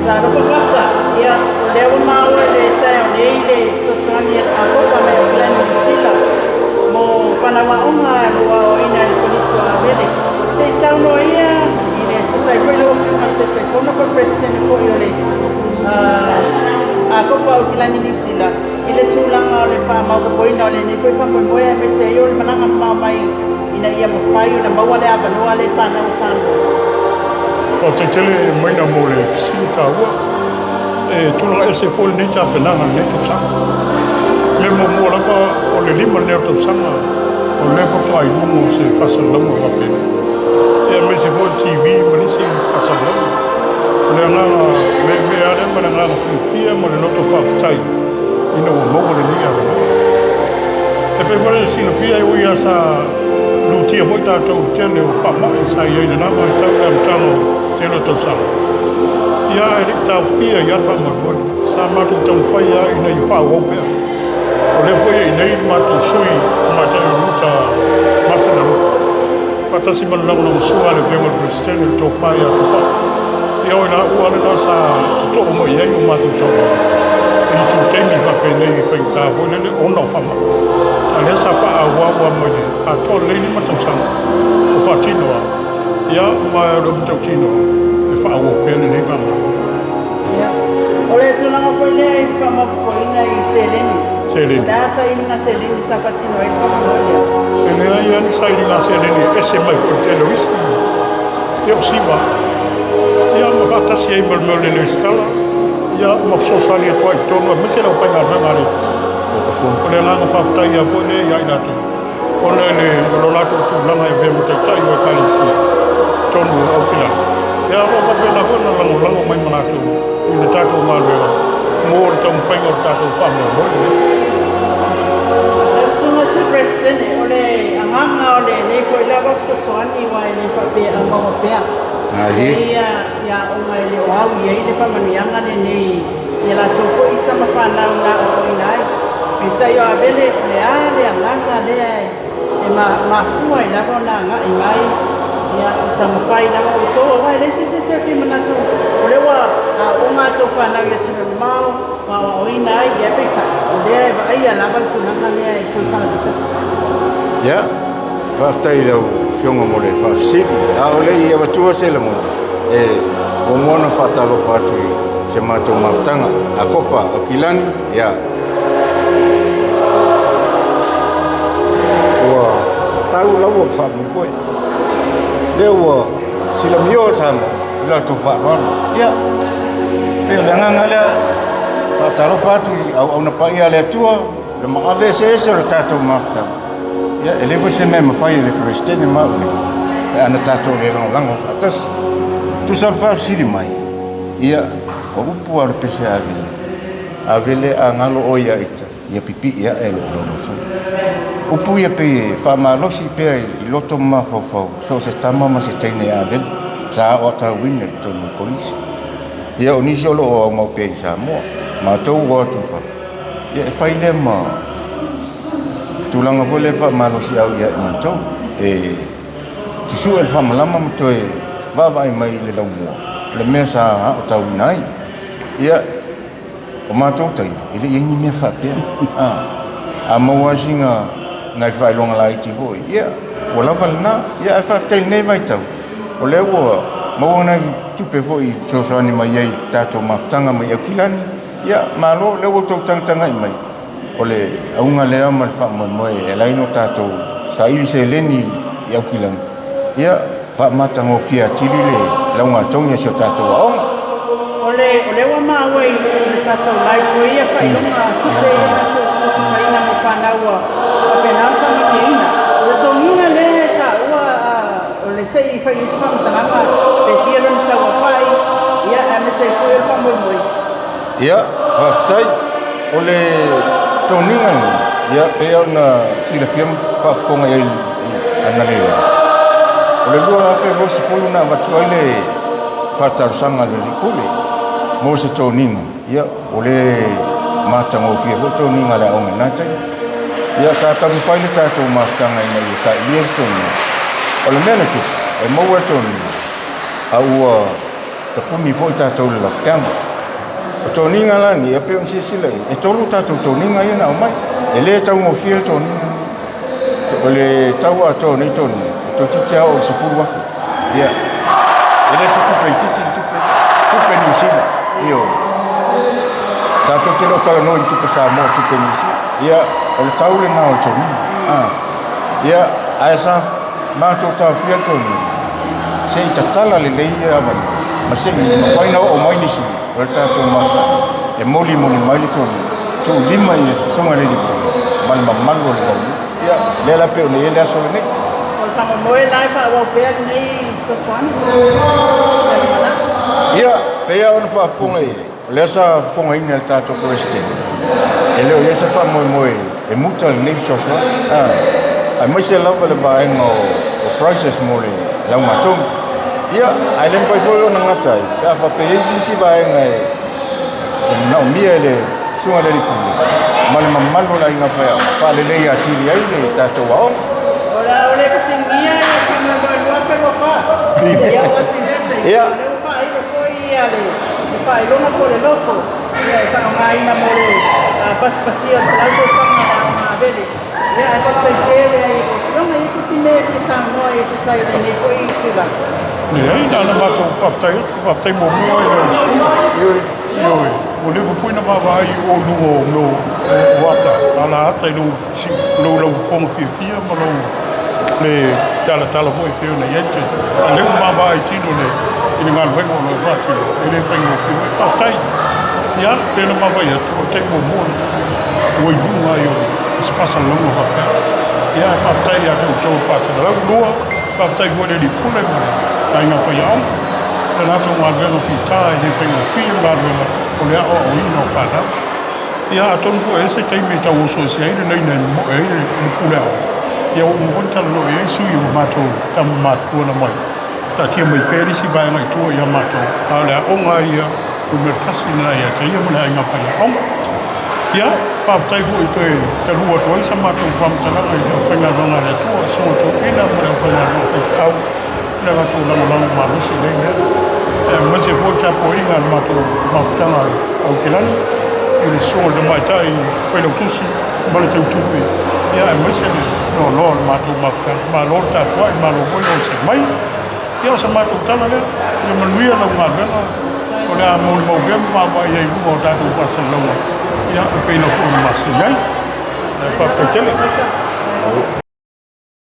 Talofa Fata, ia o lea ua maua i le taeao nei le fesoasoani a le Akopa mai Aukilani Niu Sila mo fanau aoga o lo o aoaoina e le Kolisi o Avele. Se i saunoa ia i le tusa ai foi lau Afioga i le Taitaifono po o le Peresetene foi o le Akopa Aukilani Niu Sila i le tulaga o le faamaopoopoina o lenei foi faamoemoe aemaise ai o le malaga mamao mai ina ia mafai ona maua le avanoa lea i fanau a Samoa. Faafetai tele Maina mo le fesili taua. E tulaga ese foi lenei tapenaga i lenei tausaga. O le mea muamua lava, o le 5 lenei o tausaga o lea faatoa i luga o se faasalalauga faapena. Ia aemaise foi o le TV ma nisi faasalalauga. O le agaga meemee lava lea ma le agaga fiafia ma le loto faafetai ina ua maua lenei avanoa. E pei foi ona silafia e ui lava sa lutia foi tatou i le tele o faamai sa i ai i lena vaitau i le amataga o le tele o tausaga, ia ae le i taofia ai lava le faamoemoe. Sa matou taumafai lava ina ia faaauau pea. O lea foi e i inei le matou sui tamaitai o Ruta Mafenalupe, faatasi ma le lagolagosua a le Afioga i le Peresetene le Tofa ia Tupai. Ia o i laua lena sa totoo mai i ai o matou taulaga i itu taimi faapenei i faigata foi lele ona o faamai. A o lea sa faaauau lava mai le atoa lenei 5 tausaga o faatino lava. Ia ma o le upu tautino e faaauau pea lenei faamoemoe. Ia, o le tulaga foi lea i le faamaopoopoina i seleni. Seleni. O le a sailiga seleni sa faatino ai le faamoemoe lea? E leai lava ni sailiga seleni e ese mai foi i le tele o isi. Ia o siva. Ia ma faatasi ai ma le mea o le resitala. Ia ma fesoasoani atu ai i totonu aemaise le aufaigaluega a le Atua. O le agaga faafetai lava foi lea ia i latou ona o lo latou tulaga e avea ma taitai o Ekalesia i totonu o Aukilani. Ia o lo o faapena foi ona lagolago mai ma latou i le tatou galuega mo le taumafaiga o le tatou faamoemoe lenei. Lau Susuga i le Sui Peresetene, o le agaga o lenei foi lava fesoasoani aua e le faapea e aumaua pea. E i ai aoga e le o au i ai le faamanuiaga lenei i a latou foi tama fanau na aoaoina ai. Peitai o Avele, o le a le agaga lea e mafua ai lava ona agai mai ia taumafai lava outou aua e leai se isi e toe fia manatu o lea ua aooga a outou fanau i atunuu mamao ma aoaoina ai, ia peitai o lea e vaaia lava le tulaga lea i tausaga taitasi. Ia, faafetai i lau Afioga mo le faafesili. A o le i avatua se lagona, e muamua ona faatalofa atu i se matou mafutaga a Kopa Aukilani, ia, Ua tau laua le faamoemoe. Lea ua silamioa Samoa i latou faaaloalo. Ia, pei o le agaga lea, faatalofa atu i auauna paia a le Atua, le maave eseese o le tatou mafutaga. Ia, e leai foi se mea e mafai e le Peresetene ma au nei, pe ana tatou le lagolago faatasi. Tusa o le faafesili mai, ia, o upu lava o le pese a Avele, Avele a galo oe ia ita, ia pipii ae lou laulaufai. Upu ia pei e faamalosi pea i loto ma mafaufau so o se tama ma se teine Avele sa aoatauina i totonu o le Kolisi. Ia o nisi o lo o aumau pea i Samoa, matou ua o atu i fafo, ia e fai lea ma tulaga foi lea e faamalosiau ia i matou. E susue le faamalama ma toe vaavaai mai i le laumua le mea sa aotauina ai. Ia, o matou taimi, e le i i ai ni mea faapea. A maua lava sina nai faailoga laiti foi, ia, ua lava lena. Ia, ae faafetai i lenei vaitau, o lea ua maua nai tupe foi e fesoasoani mai ai i le tatou mafutaga mai Aukilani. Ia, malo, o lea ua outou tagatagai mai, o le auga lea ma le faamoemoe e ala ai ona tatou saili seleni i Aukilani, ia faamatagofie atili le laugatogi a si o tatou aoga. O le o lea ua maua i le tatou live foi ia faailoga tupe ia na tutufaina mo fanau ua faapena ona faamanuiaina. O le togiga lea e taua o le se i fai ai se faamatalaga pe fia lona tauaofai ia aemaise ai foi o le faamoemoe. Ia, faafetai. O le toniga lenei, ia, pei ona silafia ma faafofoga i ai analeila, o le 2020 na avatu ai le faatalosaga a le Alii Pule mo se toniga, ia, o le matagofie foi toniga a le aoga i lena taimi. Ia, sa taumafai le tatou mafutaga ina ia sailia se toniga. O le mea na tupu, e maua le toniga, a ua tapuni foi tatou i le lafopeaga. O toniga la nei, e pei ona silasila i ai, e 3 tatou toniga ia na aumai. E le taugofie le toniga nei. O le tau atoa o nei toniga, e toeitiiti lava oo i le $10,000. Ia, e le se tupe itiiti le tupe, tupe Niu Sila. Ioe. Tatou te le o talanoa i ni tupe Samoa, o tupe Niu Sila. Ia, o le tau lena o le toniga. Ia, ae sa matou taofia le toniga, se i tatala lelei ia avanoa, ma se i mafai ona oo mai nisi o le tatou mafutaga e molimoli mai le toniga, tuulima i le susuga i le alii pule ma le mamalu o le laulua. Ia, lea la pei ona i ai le aso lenei. O le faamoemoe la e faaauau pea lenei fesoasoani i le lumanai. Ia, pei lava ona faafofoga i ai, o lea sa fofogaina e le tatou Peresetene, e le o i ai se faamoemoe e muta lenei fesoasoani, aemaise lava le vaega o prices mo le laugatonu. Ia, ae le mafai foi ona gata ai, pe a faapea e i ai se isi vaega e manaomia e le susuga i le alii pule ma le mamalu o le aiga faiaoga, faaleleia atili ai le tatou aoga. O le a ou le fesiligia le faamoemoe 2024 seia oo atu i lea taimi, o lea ua faailo foi le faailoga po o le logo e faaaogaina mo le patipatia o le 100 tausaga o le Aoga Avele. Ia, ae faafetai tele ai i lau Afioga. E i ai se isi mea e fia saunoa ai e tusa ai o lenei foi itulagi? Leai, na ona matou faafetai atu, faafetai muamua i lau susuga. Ioe, ua leva foi ona vaavaai i o i luga o mea o ata, ala ata i lou lou fofoga fiafia ma lou le talatala foi e pei ona i ai le taimi. A o lea ua vaavaai tino i le galuega o lo o faatino, e le faigofie foi. Faafetai. Ia, pei ona vaavaai atu, o le taimi muamua ua i luga ai o se faasalalauga faapea. Ia, ae faafetai ia te outou o le faasalalau. Lua, faafetai foi i le alii pule ma le aiga faiaoga i le latou galuega fita e le faigofie le galuega o le aoaoina o fanau. Ia, atonu foi e i ai se taimi e tau oso ese ai le laina e momoe ai le pule aoga. Ia, ua uma foi ona talanoa i ai sui o matou tama matutua na mai. Taatia mai pea le isi vaega i tua ia matou, a o le aoga lava ia numera tasi lena ia te ia ma le aiga faiaoga. Ia, faafetai foi toe talua atu ai sa matou faamatalaga i le aufaigaluega a le Atua, Susuga Toeaina ma le aufaigaluega faifeau i le latou lagolago malosi i lenei mea. Aemaise foi le tapuaiga a le matou mafutaga Aukilani i le susuga i le Tamaitai Failautusi ma le teutupe, ia aemaise le noanoa o le matou mafutaga. Malo le tapuai, malo foi le onosai mai. Ia o sa matou tala lea, ia manuia lau galuega, o le a molimau pea ma vaavaai ai i luga o tatou faasalalauga, ia e pei foi ona masani ai. Faafetai tele.